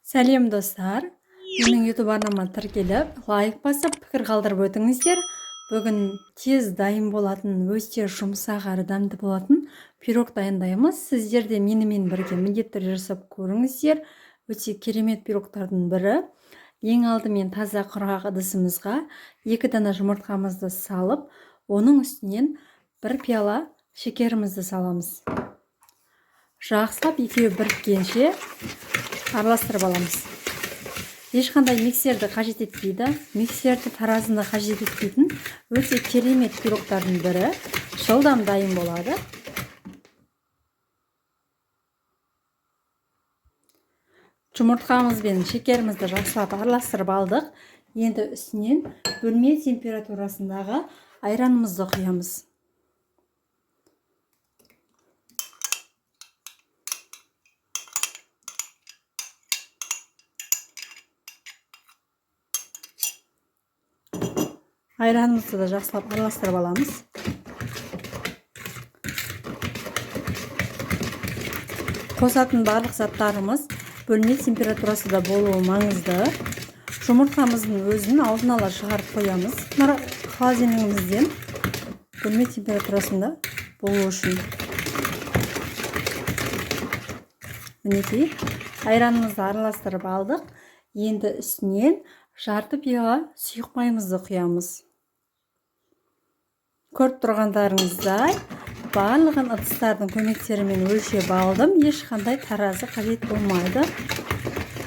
Сәлем, достар! Менің YouTube арнама тіркеліп, лайк басып, пікір қалдырып өтіңіздер. Бүгін тез дайын болатын, өте жұмсақ әрі дәмді болатын пирог дайындаймыз. Сіздер де менімен бірге міндетті түрде жасап көріңіздер. Өте керемет пирогтардың бірі. Ең алдымен таза құрғақ ыдысымызға 2 дана жұмыртқамызды салып, оның үстінен 1 пиала шекерімізді саламыз. Жақсылап екеуі біріккенше араластырып аламыз. Ешқандай миксерді қажет етпейді, миксерді, таразыны қажет етпейтін өте керемет пирогтардың бірі. Жылдам дайын болады. Жұмыртқамыз бен шекерімізді жақсылап араластырып алдық. Енді үстінен бөлме температурасындағы айранымызды құямыз. Айранымызды да жақсылап араластырып аламыз. Қосатын барлық заттарымыз бөлме температурасында болуы маңызды. Жұмыртқамыздың өзін алдын ала шығарып қоямыз холодильнигімізден, бөлме температурасында болу үшін. Мінекей, айранымызды араластырып алдық. Енді үстінен жарты пиала сұйық майымызды құямыз. Көріп тұрғандарыңыздай, барлығын ыдыстардың көмектерімен өлшеп алдым. Ешқандай таразы қажет болмайды.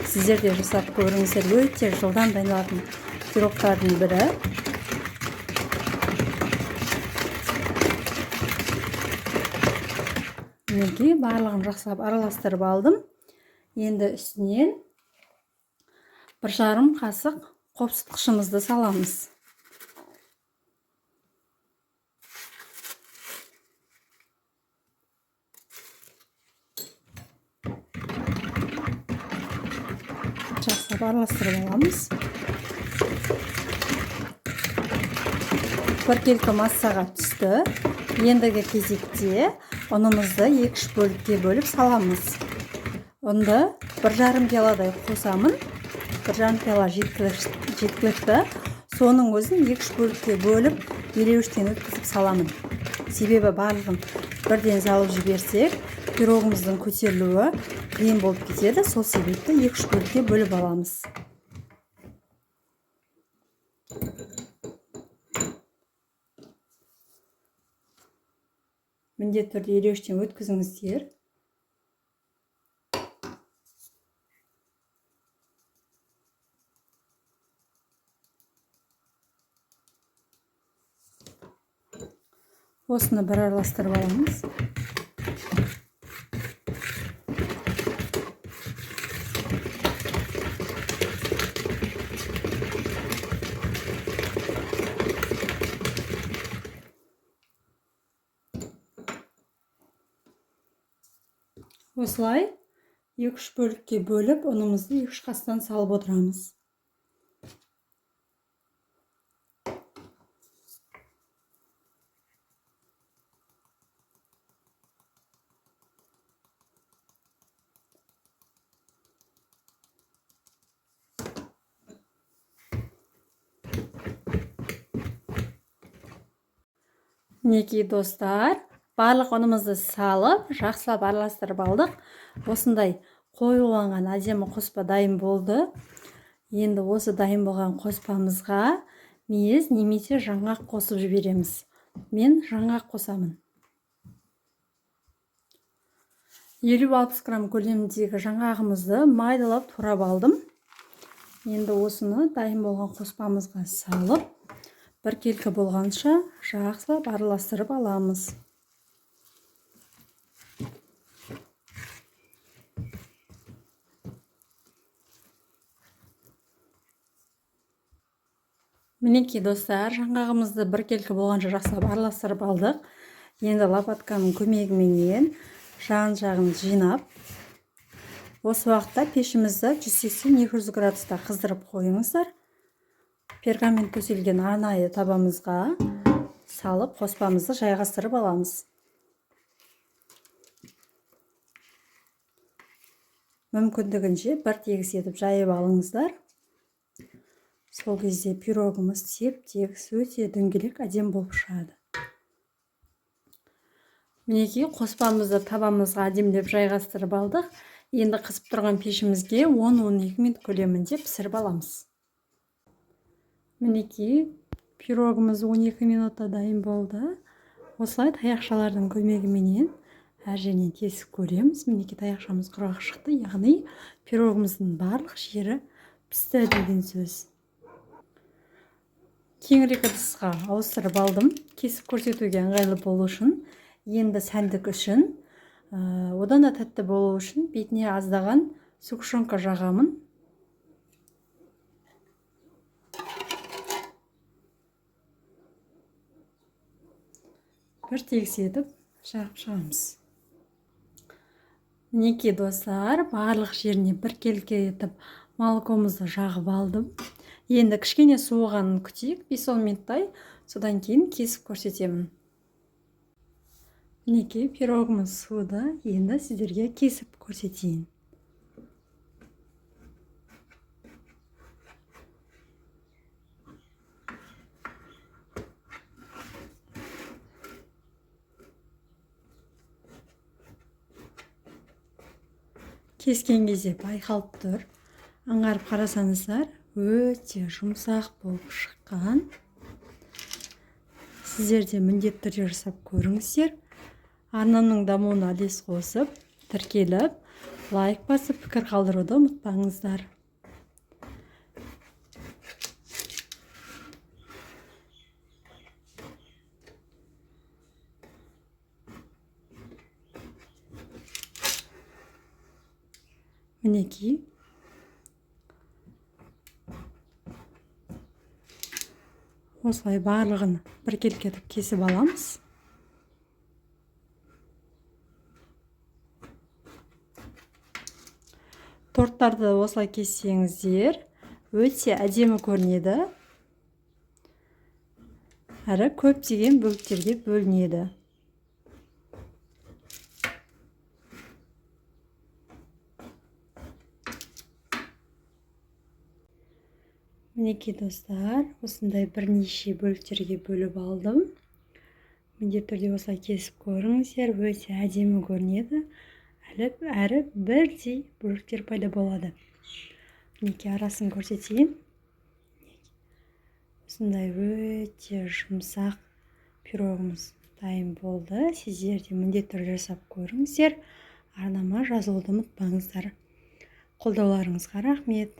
Сіздер де жасап көріңіздер. Өте жылдам дайындалатын пирогтардың бірі. Мінекей, барлығын жақсылап араластырып алдым. Енді үстінен 1,5 қасық қопсытқышымызды саламыз. Жақсылап араластырып аламыз. Біркелкі массаға түсті. Ендігі кезекте ұнымызды 2-3 бөлікке бөліп саламыз. Ұнды 1,5 пиаладай қосамын. 1,5 пиала жеткілікті. Соның өзін 2-3 бөлікке бөліп, елеуіштен өткізіп саламын. Себебі барлығын бірден салып жіберсек, пирогымыздың көтерілуі қиын болып кетеді. Сол себепті 2-3 бөлікке бөліп аламыз. Міндетті түрде елеуіштен өткізіңіздер. Осыны бір араластырып аламыз. Осылай 2-3 бөлікке бөліп, ұнымызды 2-3 қастан салып отырамыз. Мінекей, достар, барлық ұнымызды салып, жақсылап араластырып алдық. Осындай қоюланған әдемі қоспа дайын болды. Енді осы дайын болған қоспамызға мейіз немесе жаңғақ қосып жібереміз. Мен жаңғақ қосамын. 50-60 грамм көлеміндегі жаңғағымызды майдалап турап алдым. Енді осыны дайын болған қоспамызға салып, біркелкі болғанша жақсылап араластырып аламыз. Мінекей, достар, жаңғағымызды біркелкі болғанша жақсылап араластырып алдық. Енді лопатканың көмегіменен жан-жағын жинап, осы уақытта пешімізді 180-200 градуста қыздырып қойыңыздар. Пергамент төселген арнайы табамызға салып, қоспамызды жайғастырып аламыз. Мүмкіндігінше бір тегіс етіп жайып алыңыздар. Сол кезде пирогымыз теп-тегіс, өте дөңгелек, әдемі болып шығады. Мінекей, қоспамызды табамызға әдемілеп жайғастырып алдық. Енді қызып тұрған пешімізге 10-12 минут көлемінде пісіріп аламыз. Мінекей, пирогымыз 12 минутта дайын болды. Осылай таяқшалардың көмегіменен әр жерінен тесіп көреміз. Мінекей, таяқшамыз құрғақ шықты, яғни пирогымыздың барлық жері пісті деген сөз. Кеңірек ыдысқа ауыстырып алдым, кесіп көрсетуге ыңғайлы болу үшін. Енді сәндік үшін, одан да тәтті болу үшін бетіне аздаған сгущенка жағамын. Бір тегіс етіп жағып шығамыз. Мінекей, достар, барлық жеріне біркелкі етіп молокомызды жағып алдым. Енді кішкене суығанын күтейік, 5-10 минуттай, содан кейін кесіп көрсетемін. Мінекей, пирогымыз суыды, енді сіздерге кесіп көрсетейін. Кескен кезде байқалып тұр. Аңғарып қарасаңыздар, өте жұмсақ болып шыққан. Сіздер де міндетті түрде жасап көріңіздер. Арнамның дамуына үлес қосып, тіркеліп, лайк басып, пікір қалдыруды ұмытпаңыздар. Мінекей. Осылай барлығын біркелкі етіп кесіп аламыз. Торттарды осылай кессеңіздер, өте әдемі көрінеді. Әрі көптеген бөліктерге бөлінеді. Мінекей, достар, осындай бірнеше бөліктерге бөліп алдым. Міндетті түрде осылай кесіп көріңіздер, өте әдемі көрінеді. Әрі бірдей бөліктер пайда болады. Мінекей, арасын көрсетейін. Осындай өте жұмсақ пирогымыз дайын болды. Сіздер де міндетті түрде жасап көріңіздер. Арнама жазылуды ұмытпаңыздар. Қолдауларыңызға рахмет.